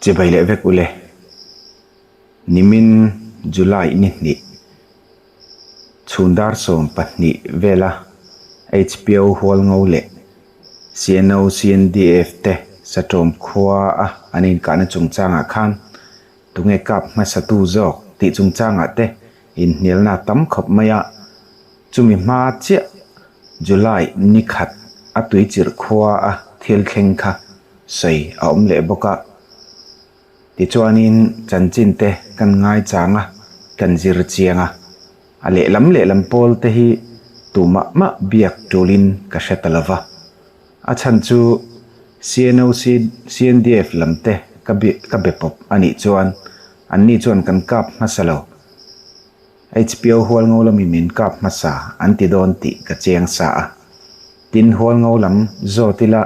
Chibai leh vek ule. Nimin July ni hnih chhun dar 12 vela HPO Hualngo leh CNO CNDF te Satawm khua a an inkahna chungchangah khan tunge kap hmasatu zawk tih chungchangah te inhnialna a tam khawp mai a, chumi hma chiah July ni khat a tuichirh khua a thil thleng kha sawi a awm leh bawk a. Tichuanin chanchin te kan ngaichang a, kan zir chiang a, a lehlam lehlam pawl te hi tumah mah biak tulin ka hre ta lova. A chhan chu CNOC, CNDF lam te ka ka be pawp a nih chuan anni chuan kan kap hmasa lo. HPO Hualngo lami min kap hmasa an ti dawn tih ka chiang sa a. Tin Hualngo lam zawt ila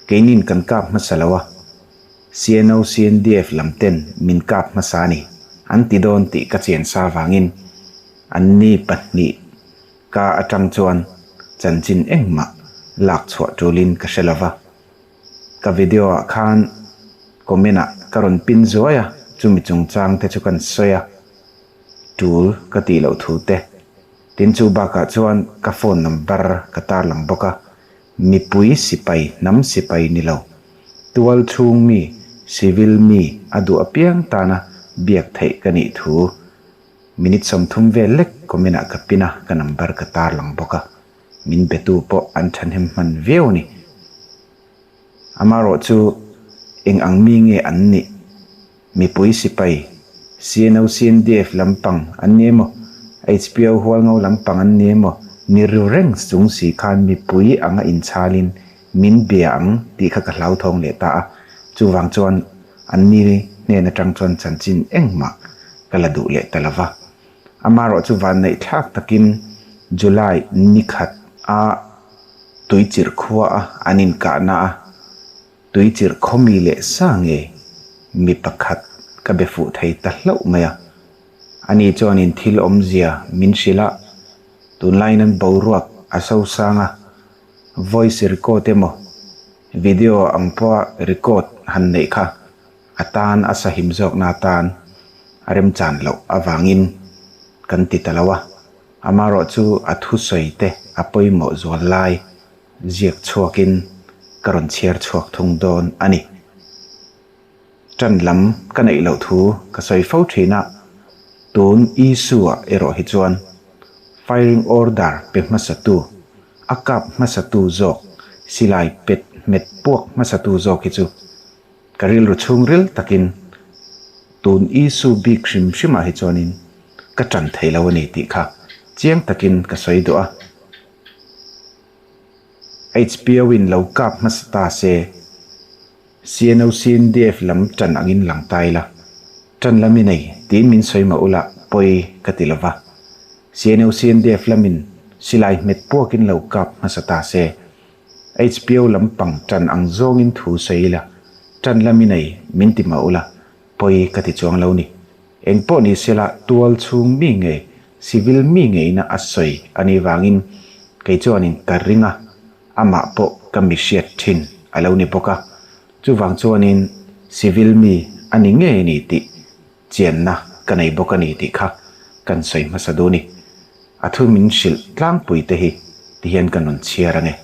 Keinin kan kap hmasa lo a, CNO CNDF lam ten min kap hmasa a ni, an ti dawn tih ka chian sa vangin anni 2 ka atang chuan chanchin engmah lak chhuah tulin ka hre lova. Ka video ah khan comment ah ka rawn pin zuai a, chumi chungchang te chu kan sawi a, tul ka tih loh thu te. Tin chu bakah chuan ka phone number ka tarlang bawk a. Mipui sipai, hnam sipai ni lo. Tual chhung mi, civil mi a duh apiang tana biak theih ka nih thu minute 30 vel lek comment ah ka pin a, ka number ka tarlang bawk a. Min betu pawh an thahnem hman viau a ni. Amaherawh chu eng ang mi nge an nih? Mipui sipai, CNO CNDF lampang an ni emaw, HPO Hualngo lampang an ni emaw, ni ru reng chung si khan mipui anga inchhalin min bia ang tih kha ka hlauthawng leh ta a. Chuvang chuan anni hnen atang chuan chanchin engmah ka la duh leh ta lova. Amaherawh chu vanneih thlak takin July ni khat a tuichirh khua a an inkahna a, Tuichirh khawmi leh sa nge mi pakhat ka be fuh thei ta hlauh mai a. Ani chuanin thil awmzia min hrilh a, tunlaiin an boruak a sosang a, voice record emaw video ang pawha record han neih kha a tan a sahim zawkna atan a remchan loh avangin kan ti ta lo a. Amaherawh chu a thusawi te a pawimawh zual lai ziak chhuakin ka rawn chhiar chhuak thung dawn a ni. Tan lam ka neih loh thu ka sawi fo thin a, tun issue-ah erawh hi chuan firing order pe hmasatu, a kap hmasatu zawk, silai pet hmet puak hmasatu zawk hi chu ka rilru chhungril takin tun issue bik hrim hrimah hi chuanin ka tan thei lo a ni tih kha chiang takin ka sawi duh a. HPO in lo kap hmasa ta se, CNO CNDF lam tan angin lang ta ila, tan lam i nei tiin min sawi mah ula pawi ka ti lova. CNO CNDF lamin silai hmet puakin lo kap hmasa ta se, HPO lam pang tan ang zawngin thu sawi ila, tan lam i nei min ti mah ula pawi ka ti chuang lo ni. Engpawh ni sela tual chhung mi nge civil mi ngeina a sawi a nih vangin kei chuanin ka ring a, amah pawh ka mi hriat thin a lo ni bawk a. Chuvang chuanin civil mi a ni ngei ni tih chianna ka nei bawk a ni tih kha kan sawi hmasa duh ni. A thu min hrilh tlangpui te hi tihian ka rawn chhiar ange.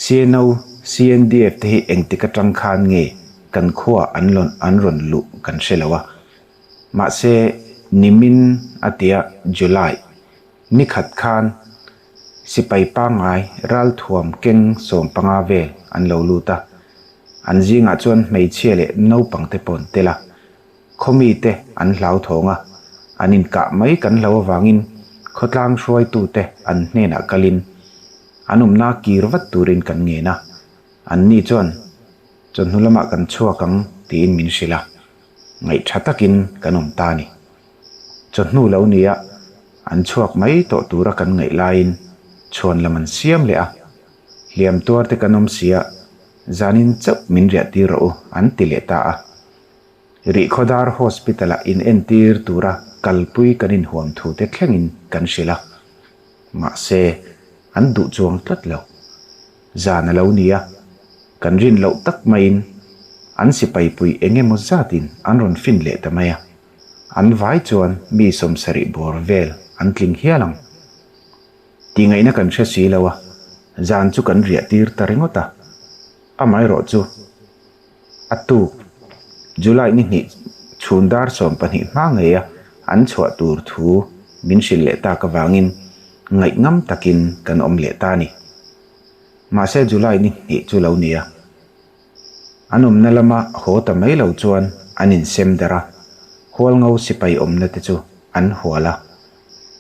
CNO, CNDF te hi engtik atang khan nge kan khua an lawn an rawn luh kan hre lo a. Mahse nimin a tia July ni khat khan sipai pangngai ralthuam keng 15 vel an lo lut a. An zingah chuan hmeichhia leh naupang te pawh an tel a. Khawmi te an hlauthawng a, an inkah mai kan hlo avangin khawtlang hruaitu te an hnenah kalin an awmna kir vat turin kan ngen a, anni chuan chawhnu lamah kan chhuak ang tiin min hrilh a, ngaihtha takin kan awm ta a ni. Chawhnu lo nia an chhuak mai tawh tura kan ngaih laiin chhuan lam an siam leh a, hliam tuar te kan awm sia zanin chauh min riah tir rawh u an ti leh ta a. Rihkhawdar Hospital-ah inentir tura kalpui kan inhuam thu te thlengin kan hrilh a, mahse an duh chuang tlat lo. Zan a lo ni a, kan rin loh tak maiin An sipai pui eng emaw zatin an rawn fin leh ta mai a, an vai chuan mi 70 bawr vel an tling hial ang. Tihngaihna kan hre si lo a, zan chu kan riah tir ta ringawt a. Amaherawh chu a tuk July ni hnih chhun dar 12 hma ngeia an chhuah tur thu min hrilh leh tak avangin ngaihngam takin kan awm leh ta a ni. Mahse July ni hnih chu lo nia. An awmna lama haw ta mai lo chuan an insem darh a, Hualngo sipai awmna te chu an hual a,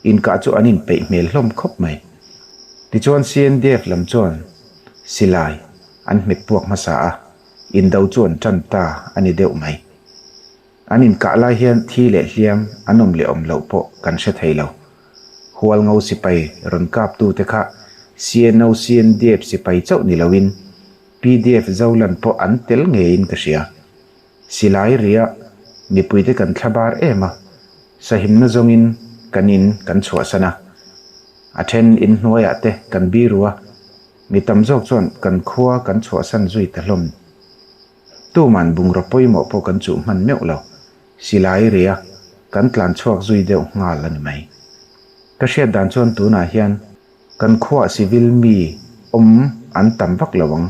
inkah chu an inpeih hmel hlawm khawp mai. Tichuan CNDF lam chuan silai an hmet puak hmasa a, indo chu an tan ta a ni deuh mai. An inkah lai hian thi leh hliam an awm leh awm loh pawh kan hre thei lo. Hualngo sipai rawn kaptute kha CNO CNDF sipai chauh ni loin Pdf Zolan pawh an tel ngeiin ka hria. Silai ria mipuite kan thla bar em a, sahimna zawngin kan in kan chhuahsan a. A then in hnuaiah te kan biru a, mi tam zawk chuan kan khua kan chhuahsan zui ta hlawm. Tuman bungraw pawimawh pawh kan chuh hman meuh lo. Silai ria kan tlan chhuak zui deuh nghal a ni mai. Ka hriat dan chuan tunah hian Kan khuaah civil mi awm an tam vak lo ang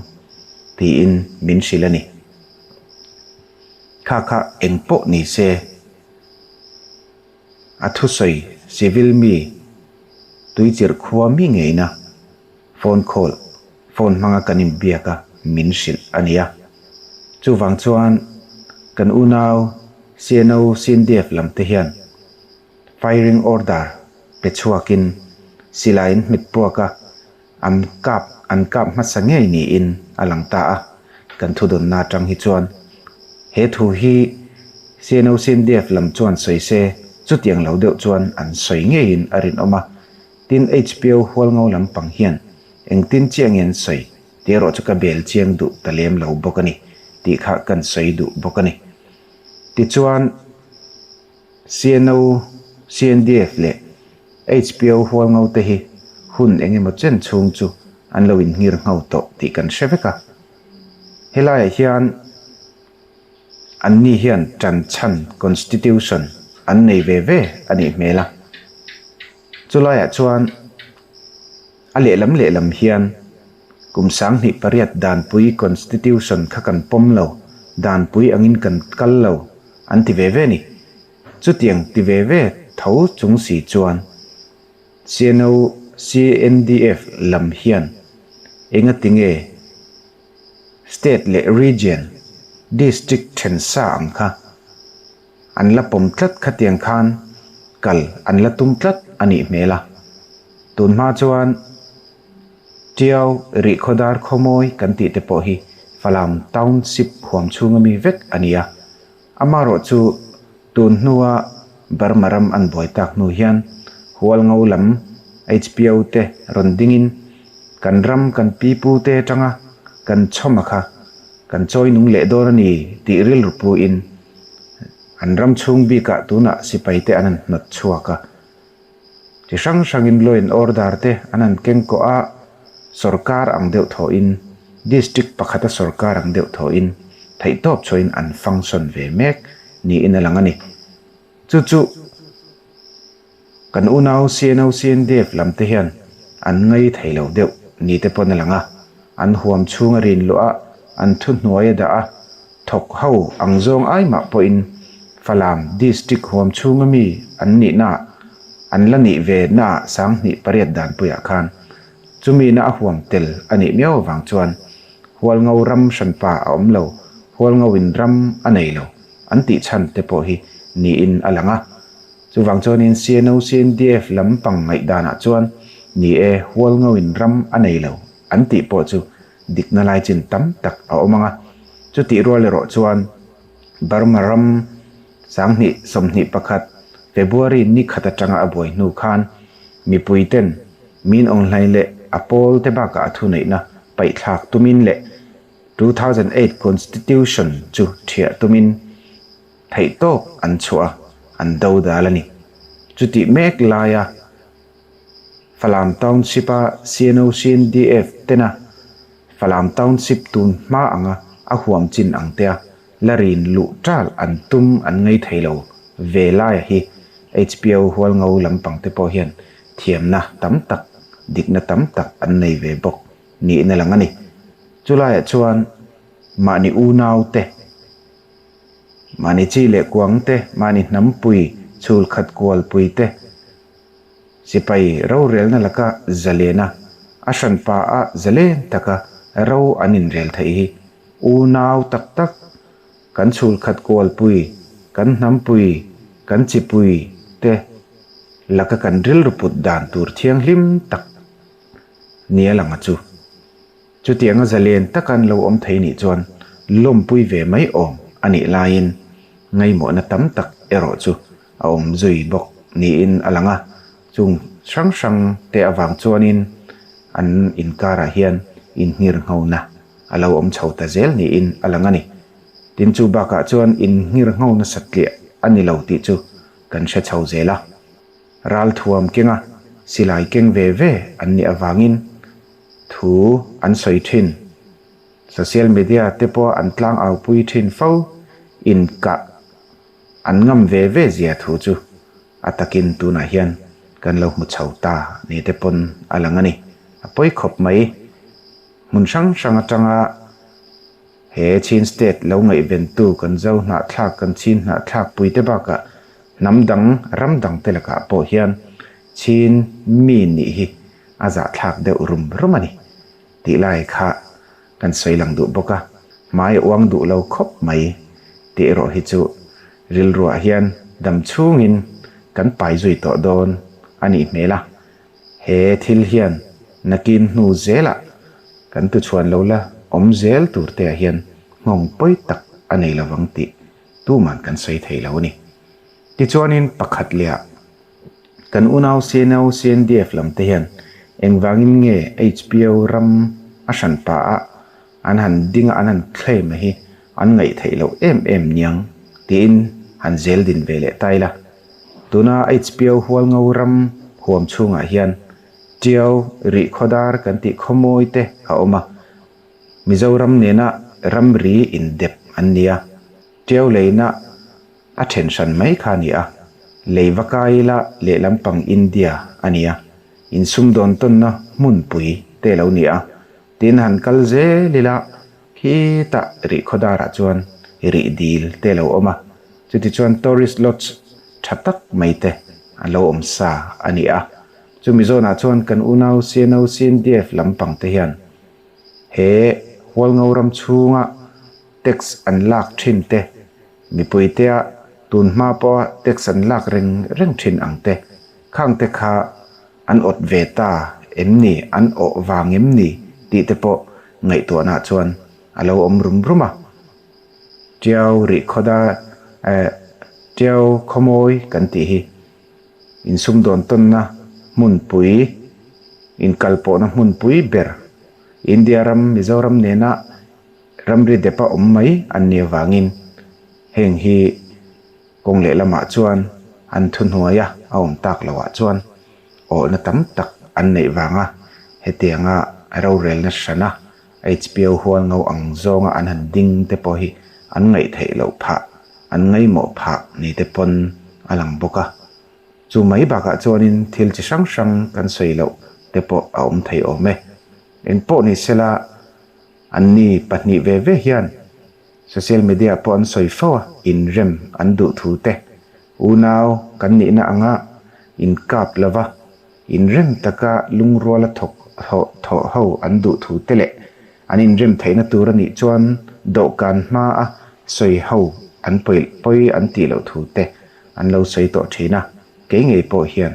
tiin min hrilh a ni. Kha kha eng pawh ni se a thusawi civil mi tuichirh khua mi ngeina phone call, phone hmanga kan inbiak a min hrilh a ni a. Chuvang chuan kan unau CNO CNDF lam te hian Firing order pe chhuakin silai an hmet puak a, an kap an kap hmasa ngei niin a lang ta a, kan thudawnna atang hi chuan he thu hi CNOCNDF lam chuan sawi se chutiang lo deuh chuan an sawi ngeiin a rinawm a, tin HPO Hualngo lampang hian engtin chiah nge an sawi tih erawh chu ka bel chiang duh ta lem lo bawk a ni tih kha kan sawi duh bawk a ni. Tichuan. CNO, CNDF leh HPO Hualngo te hi hun eng emaw chen chhung chu an lo inngir ngho tawh tih kan hre vek a. Helaiah hian anni hian tan chhan, constitution, an nei ve ve a nih hmel a. Chulaiah chuan a lehlam lehlam hian kum 2008 danpui constitution kha kan pawm lo, danpui angin kan kal lo an ti ve ve a ni. Chutiang ti ve ve tho chung si chuan CNO, CNDF lam hian engati nge state leh region, district then sa ang kha An la pawm tlat khatiang khan kal an la tum tlat a nih hmel a. Tun hma chuan Tiau Rihkhawdar Khawmawi kan tih te pawh hi Falam Township huam chhunga mi vek a ni a. Amaherawh chu tun hnua Burma ram an buai tak hnu hian Hualngo lam HPO te rawn dingin kan ram kan pipu te atanga kan chhawma kha kan chawi nung leh dawn a ni tih rilru puin An ram chhung bikah tunah sipai te an han hnawt chhuak a, chi hrang hrangin law and order te an han keng kawh a, sorkar ang deuh thawhin, district pakhata sorkar ang deuh thawhin theihtawp chhuahin an function ve mek niin a lang a ni. Chu chu Kan unau CNO CNDF lam te hian an ngai thei lo deuh ni te pawn a lang a, an huam chhung a rin luah a, an thu hnuai a dah a, thawk ho ang zawng ai mah pawhin Falam District huam chhunga mi an nihna ah an la nih ve na ah 2008 danpuiah khan chumi na a huam tel a nih miau avang chuan Hualngo ram hranpa a awm lo, Hualngo in ram a nei lo an tih chhan te pawh hi niin a lang a. Chuvang chuanin CNO CNDF lam pang ngaihdanah chuan ni e, Hualngoin ram a nei lo an tih pawh chu dikna lai chin tam tak a awm ang a. Chutih rual erawh chuan Burma ram 2021 February ni khat atanga a buai hnu khan mipuiten min awnghlai leh a pawl te bakah a thuneihna paihthlak tumin leh 2008 Constitution chu thiah tumin Theih tawk an chhuah a, an do dal a ni. Chutih mek laia Falam Township-a CNOCNDF tena Falam Township tun hma anga a huam chin ang te a. la rin luh ṭal an tum an ngei thei lo ve laia hi HPO Hualngo lampang te pawh hian thiamna tam tak, dikna tam tak an nei ve bawk niin a lang a ni. Chulaiah chuan mahni unaute, mahni chi leh kuangte, mahni hnampui chhulkhat kualpuite, Sipai rorelna laka zalena a hranpa a zalen taka ro an inrel theih hi unau tak tak, kan chhulkhat kualpui, kan hnampui, kan chipui te laka kan rilru put dan tur thianghlim tak nia lang a chu. Chutianga zalen taka an lo awm thei nih chuan lawmpui ve mai awm a nih laiin ngaimawhna tam tak erawh chu a awm zui bawk niin a lang a, chung hrang hrang te avang chuanin an inkarah hian inngirnghona a lo awm chho ta zel niin a lang a ni. Tin, chu bakah chuan inngirnghona satliah a ni lo tih chu kan hre chho zel a. Ralthuam kenga silai keng ve ve an nih avangin thu an sawi thin. Social media te pawh an tlangaupui thin fo inkah An ngam ve ve zia thu chu a takin tunah hian kan lo hmu chho ta ni te pawn a lang a ni. A pawi khawp mai. Hmun hrang hrang atanga he Chin State lo ngaihventu kan zo hnahthlak kan Chin hnahthlak pui te bakah hnam dang ram dang te lakah pawh hian Chin mi nih hi a zahthlak deuh rum rum a ni tih lai kha Kan sawi lang duh bawk a, hmai a uang duh lo khawp mai tih erawh hi chu rilruah hian dam chhungin kan pai zui tawh dawn a nih hmel a. He thil hian nakin hnu zelah kan tuchhuan lo la awm zel tur te ah hian nghawng pawi tak a nei lovang tih tuman kan sawi thei lo a ni. Tichuanin pakhat leh ah Kan unau CNO, CNDF lam te hian engvangin nge HPO ram a hran pa a an han ding a an han claim a hi an ngaih theih loh em em niang tiin han zel din ve leh ta ila. Tuna HPO Hualngo ram huam chhungah hian Tiau rih khawdar kan tih khawmawi te a awm a, Mizoram nena ramri indep an ni a, Tiau leina A then hran mai kha a ni a, lei va kai ila lehlam pang India a ni a, insumdawn tawnna hmunpui te lo ni a, tin han kal zel ila khitah rih khawdarah chuan rih dil te lo awm a, chutichuan tourist lodge tha tak mai te a lo awm sa a ni a, chumi zawnah chuan kan unau CNO CNDF lampang te hian he Hualngo ram chhunga tax an lak thin te Mipuitea tun hma pawha tax an lak reng reng thin ang te, khang te kha an awt ve ta em ni, an awh vang em ni tih te pawh ngaihtuahna chuan a lo awm rum rum a. Tiau rih khawda eh Tiau khawmawi kan tih hi insumdawn tawnna hmunpui, inkalpawhna hmunpui ber India ram Mizoram nena Ramri depa awm mai an nih avangin heng hi kawng lehlamah chuan an thuhnuaia a awm tak loah chuan awhna tam tak an neih vanga hetianga rorelna hrana HPO hualngo ang zawnga an han ding te pawh hi an ngaih theih loh phah, an ngaihmawh phah ni te pawn a lang bawk a. Chu mai bakah chuanin thil chi hrang hrang kan sawi loh te pawh a awm thei awm e. Engpawh ni sela. Anni pahnih ve ve hian social media pawh an sawi fo a, inrem an duh thu te, unau kan nihna anga inkap lova inrem taka lungruala thawk thawh ho an duh thu te leh an inrem theihna tur a nih chuan dawhkan hmaa sawi ho an pawi an tih loh thu te an lo sawi tawh thin a, kei ngei pawh hian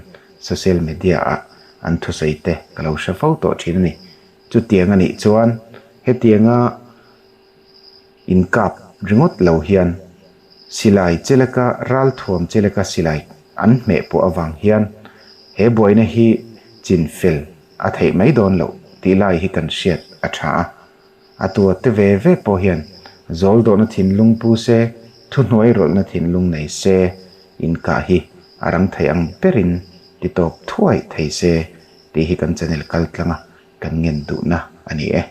social media ah an thusawi te ka lo hre fo tawh thin a ni. Chutiang a nih chuan hetianga inkap ringawt lo hian silai cheleka ralthuam cheleka silai an hmeh pawh avang hian he buaina hi chinfel a theih mai dawn loh tih lai hi kan hriat a tha a. A tuate ve ve pawh hian zawl dawhna thinlung pu se, thuhnuai rawlhna thinlung nei se, inkah hi a rang thei ang berin ti tawp thuai thei se tih hi kan channel kal tlanga kan ngen duhna a ni e.